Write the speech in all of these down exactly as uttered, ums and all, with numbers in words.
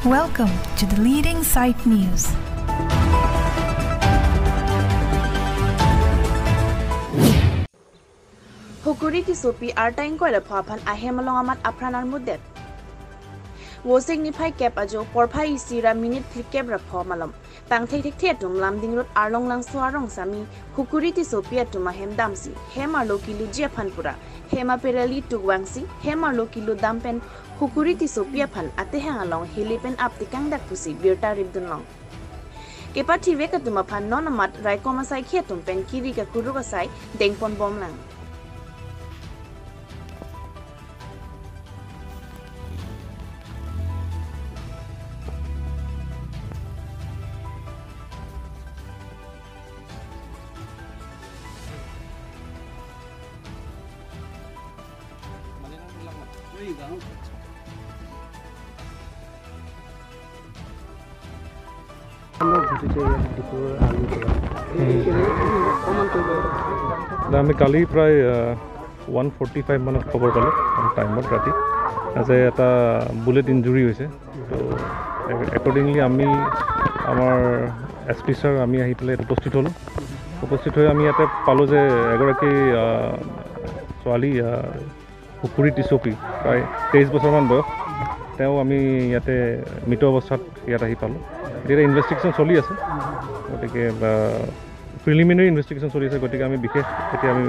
Welcome to the leading site news. Hukuri Tissopi arta ingkoi ra pho aphan ahem along amat apran armudet. Vosik niphai kep ajo porphai isi ra minute phlikep ra pho malom Pangthekthekthe atum Lumding Road Arlonglangso arong sami Hukuri Tissopi atum ahem damsi hem arlo kiluji aphan pura hem aperali tukvangsi hem arlo kilu dam pen Hukuri Tissopi aphan atehang along hili pen ap tekangdak pusi birta ripdunlong. Kepathivek atum aphan non amat raikom asaikhi atum pen kiri kakuruk asai dengponbomlang. না, আমি কালি প্ৰায়, আহ, one forty five মানত খবৰ পালোঁ, টাইমত ৰাতি, যে এটা বুলেট ইঞ্জুৰি হৈছে। তো, এ-, একৰ্ডিংলি আমি আমাৰ এছ পি ছাৰ, আমি আহি পেলাই ইয়াত উপস্থিত হ'লোঁ। উপস্থিত হৈ আমি ইয়াতে পালোঁ যে এগৰাকী, আহ, ছোৱালী, আহ, হুকুৰি টিচপি, প্ৰায় তেইছ বছৰমান বয়স। তেওঁ আমি ইয়াতে মৃত অৱস্থাত ইয়াত আহি পালোঁ। এতিয়া ইনভেষ্টিগেশ্যন চলি আছে, গতিকে, আহ, প্ৰিলিমিনেৰী ইনভেষ্টিগেশ্যন চলি আছে, গতিকে আমি বিশেষ এতিয়া আমি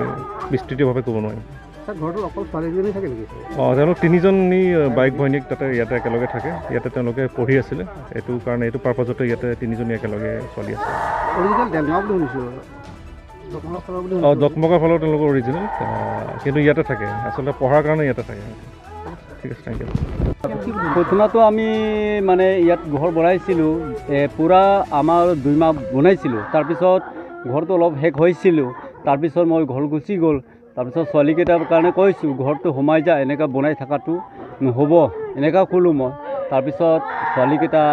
বিস্তৃতভাৱে ক'ব নোৱাৰিম। ছাৰ, ঘৰটোত অকল ছোৱালীজনী থাকে নেকি? অ, তেওঁলোক তিনিজনী, আহ, বাইক ভনীয়েক তাতে ইয়াতে একেলগে থাকে। ইয়াতে তেওঁলোকে পঢ়ি আছিলে। এইটো কাৰণে, এইটো পাৰ্পাজতে ইয়াতে তিনিজনী একেলগে ছোৱালী আছে। অৰিজিনেল দেৰগাঁও বুলি শুনিছোঁ। দকমকৰ ফালৰ বুলি অ, শুনিছোঁ। দকমকৰ ফালৰ তেওঁলোকৰ অৰিজিনেল, আহ, কিন্তু ইয়াতে থাকে। আচলতে পঢ়াৰ কাৰণে ইয়াতে থাকে। ঠিক আছে, থেংক ইউ। ঘটনাটো আমি মানে ইয়াত ঘৰ বনাইছিলোঁ, এ, পূৰা আমাৰ দুই মাহ বনাইছিলোঁ। তাৰপিছত ঘৰটো অলপ শেষ হৈছিলোঁ। তাৰপিছত মই ঘৰ গুচি গ'ল। তাৰপিছত ছোৱালীকেইটাৰ কাৰণে কৈছোঁ, "ঘৰটো সোমাই যা, এনেকা বনাই থকাটো নহ'ব", এনেকা ক'লোঁ মই। তাৰপিছত ছোৱালীকেইটা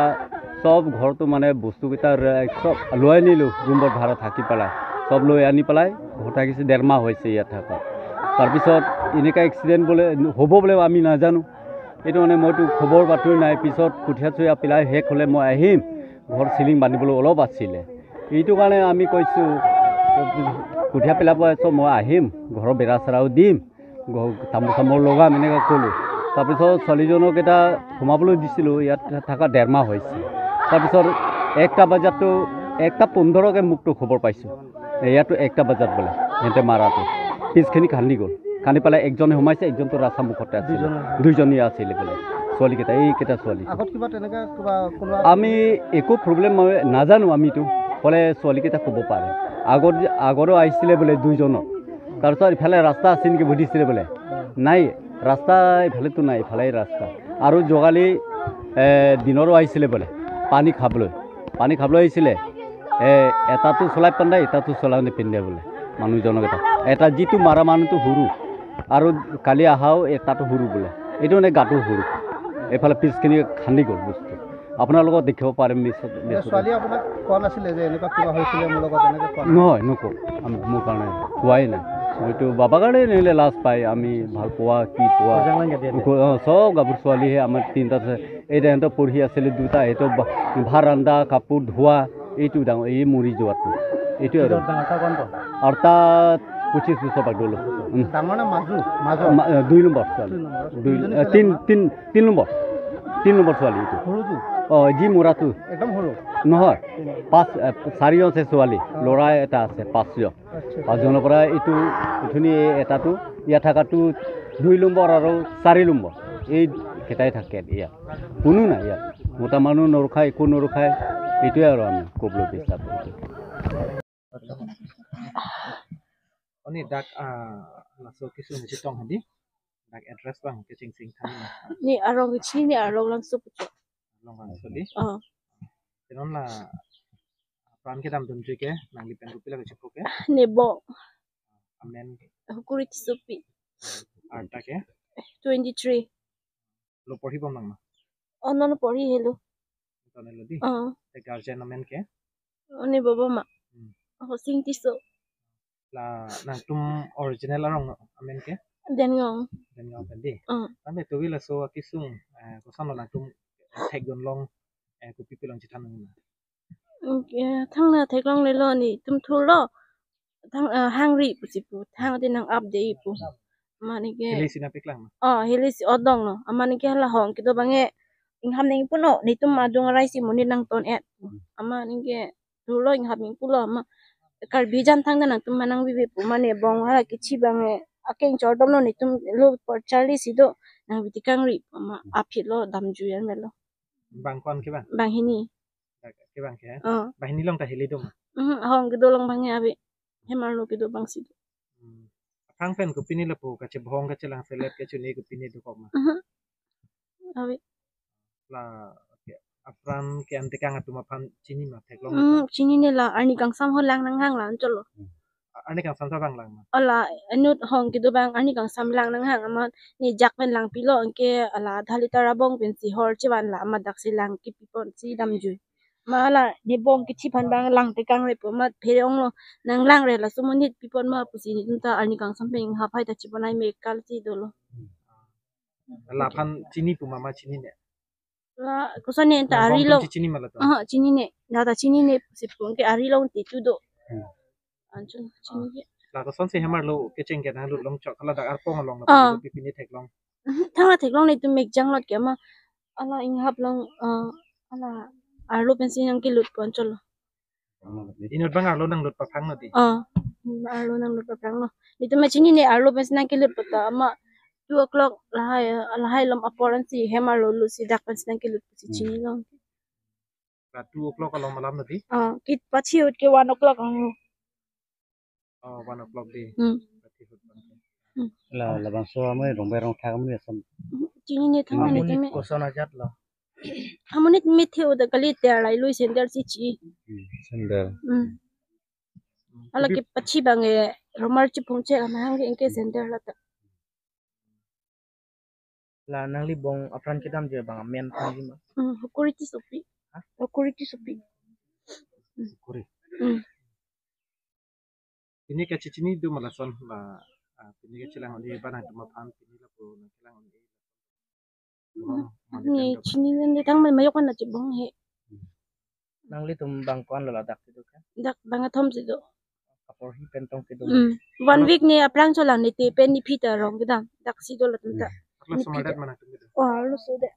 চব ঘৰটো মানে বস্তুকেইটা ৰে-, চব লৈ আনিলোঁ ৰুমত ভাড়া থাকি পেলাই। চব লৈ আনি পেলাই ঘৰত থাকিছে, ডেৰ মাহ হৈছে ইয়াত থকা। তাৰপিছত এনেকা এক্সিডেণ্ট বোলে হ'ব বোলে আমি নাজানো। এইটো মানে মইতো খবৰ বাতৰি নাই। পিছত কঠীয়া চঠীয়া পেলাই শেষ হ'লে মই আহিম, ঘৰ চিলিং বান্ধিবলৈ অলপ আছিলে। এইটো কাৰণে আমি কৈছোঁ, কঠীয়া পেলাব আহিছোঁ, মই আহিম, ঘৰৰ বেৰা চেৰাও দিম, ঘৰ তামোল চামোল লগাম, এনেকৈ ক'লোঁ। তাৰপিছত ছোৱালীজনক এটা সোমাবলৈ দিছিলোঁ, ইয়াত থকা ডেৰ মাহ হৈছে। তাৰপিছত একটা বজাততো, একটা পোন্ধৰকে মোকতো খবৰ পাইছোঁ, এ, ইয়াতো একটা বজাত বোলে সিহঁতে মাৰাটো, পিছখিনি খান্দি গ'ল। খান্দি পেলাই একজনে সোমাইছে, একজনতো ৰাস্তা মুখতে আছিলে। দুইজনে। দুইজনী আছিলে বোলে ছোৱালীকেইটা, এইকেইটা ছোৱালী। আগত কিবা তেনেকা কিবা কোনোবা আমি একো প্ৰব্লেম নাজানো আমিতো, ক'লে ছোৱালীকেইটা ক'ব পাৰে। আগত, আগৰো আহিছিলে বোলে দুইজনৰ, তাৰপিছত ইফালে ৰাস্তা আছে নেকি সুধিছিলে বোলে। নাই, ৰাস্তা ইফালেতো নাই, ইফালে ৰাস্তা। আৰু যোৱাকালি, এ, দিনৰো আহিছিলে বোলে পানী খাবলৈ, পানী খাবলৈ আহিছিলে। এ, এটাতো চলাই পিন্ধে, এটাতো চলাই নিপিন্ধে বোলে মানুহজনক। এটা, এটা যিটো মাৰা মানুহটো সৰু, আৰু কালি আহাও এটাতো সৰু বোলে, এইটো মানে গাটো সৰু, এইফালে পিছখিনি খান্দি গ'ল বস্তু। আপোনালোকক দেখিব পাৰিম মিছত, এতিয়া মিছত। ছোৱালীয়ে আপোনাক কোৱা নাছিলে যে এনেকুৱা কিবা হৈছিলে মোৰ লগত, এনেকে কোৱা নাই? নহয়, নকওঁ। আমি, মোৰ কাৰণে কোৱাই নাই। মইতো বাবাৰ কাৰণে নিলে লাজ পায়, আমি ভাল পোৱা, কি পোৱা। অ, চব গাভৰু ছোৱালীহে আমাৰ তিনিটা আছে। এই সিহঁতৰ পঢ়ি আছিলে দুটা, সেইটো ভা-, ভাত ৰান্ধা, কাপোৰ ধোৱা, এইটো ডাঙৰ, এই মৰি যোৱাটো। এইটোৱে আৰু। আৰ্তা পঁচিছ বছৰ পাক দলো। উম। ডাঙৰ নে মাজু? মাজৰ? মা-, এ, দুই নম্বৰ ছোৱালী। দুই নম্বৰ। দুই, দুইজনী এ, ছোৱালী তিন, আপোনাৰ? তিন, তিন নম্বৰ। তিন নম্বৰ ছোৱালী এইটো। সৰুটো? অ, যি মৰাটো। একদম সৰু? নহয়। পাঁচ, এ, চাৰিজন আছে ছোৱালী। অ। ল'ৰা এটা আছে, পাঁচজন। আচ্ছা। পাঁচজনৰ পৰা এইটো, উঠনি এটাটো, ইয়াত থকাটো দুই নম্বৰ আৰু চাৰি নম্বৰ। এই কেইটাই থাকে ইয়াত। কোনো নাই ইয়াত। মতা মানুহ নৰখায়, একো নৰখায়। এইটোৱে আৰু আমি ক'বলৈ বিচাৰোঁ। Oni dak, ah, laso kesung chetong hadi. Dak address abang kecheng sing than na. Ne arong kechini ne Arlonglangso puchot. Arlonglangso di. Oh. Tenon la apran kedamdunji ke nangli pen kopilo kechepho ke? Nebo. Amen. Hukuri Tissopi. Arta ke? Twenty-three. Lo porhibom nang ma? Oh, non porhi helo. Tonelo di. Oh. Te guardian amen ke? Oni bobo ma. Hmm. Hosing Tisso. La nangtum original arong amen ke? Dengong. Dengong pen di. Oh. Tame tuwi laso akesung, eh, koson lo nangtum thekdun long, eh, kopi pi long chethan nang. Anke thangta theklonglelo, netum thurlo. Thang, eh, hangri pusi pu. Thang ati nang-ap dei pu. Amat anke. Hili si nangpeklang ma? Oh, hili si odong lo. Amat anke hala hong kedo abang ke inghap nangji punon. Netum adung arai si monit nangton-et. Amat anke thurlo, inghap nangji pulo. Amat Karbi jan thangta nangtum ma nangvivi pu. Mane bong hala kechi abang ke akeng chordomlo, netum lo por charli si do. Nangvi tekangri pu. Amat aphi lo, damjui an melo. Bang ko-an ke bang? Bang hini. Ke bang ke? Oh. Bang hini long ta hili do ma? Mhm, hong kedo long abang ke ave. Hem arlo kedo abang si do. Hmm. Aphrang pen kopine lapu kachebong kachelang selet kachini kopine dokok ma? Mhm. Ave. La, okay. Apran ke-an tekang atum aphan chini ma, theklong ma? Hmm, chinine la, arni kangsam ho lang nanghang la anchot lo. A-, arni kangsam ta bang lang ma? Hala, inut hong kedo abang arni kangsam lang nanghang, amat ne jak pen langpilo, anke hala adha liter abong pensi hor chevan la, amat daksi lang kepipon si damjui. Amat hala ne bong kethi aphan abang lang tekangre pu, amat pherong lo, nang langre, laso monit pipon ma pusi netum ta arni kangsam pen inghap hai ta cheponai me kal si dolo. La aphan chini pu ma, ma chinine? La koson ne ta, la ari bong lo. Atum chini ma la to? Aha, chinine. La ta chinine pusi pu, anke ari long ti tu do. Hmm. Anchot chinine. La kosonsi hem arlo kecheng ke nanglut long chok, hala dak arpong along la, ah, kopine theklong? Thangta theklong, netum mek janglot ke amat hala inghap long, eh, hala arlo pensi nangkelut pu anchot lo. Inut abang arlo nanglut paphrang lo dei? Oh, arlo nanglut paphrang lo. Netum ma chinine, arlo pensi nangkelut pu ta, amat two o'clock lahai, lahai alom apor ansi hem arlo lut si dak pensi nangkelut pusi, hmm, chini long. La two o'clock alom alam lo dei? Oh, kit pachi ahut ke one o'clock ang lo. Oh, one o'clock dei. Hmm. Pachi ahut abang. Hmm. La, labangso amoi rong bai rong thak amoi asam. Chinine thangta. Amonit netum me koson ajat lo? Amonit me the-o ta kali, ter lai lui sandal si chi. Hmm, sandal. Hmm. Hala kopi kepachi abang ke romar chiphung che amahang ke, anke sandal la ta. La nangli bong apran kedamjui abang amen thanji ma? Hmm, Hukuri Tissopi. Ha? Hukuri Tissopi. Hukuri. Hmm. Pini kachechini do ma lason la, ah, pini kachelang un-e ba nangtum aphan, pini lapu nangkelang un-e. Hmm. Mane ne chinine thang mai mayok an la chebong he. Nanglitum bang ko-an lo ladak kedo ke? Dak bang kethom si do. Apor hi pen tong kedo. Hmm. One week ne aphrang cholang ne te pen ne phi ta rong kedam. Dak si do latum ta. Hmm. Arloso ma det ma nangtum kedo? Oh, arloso det.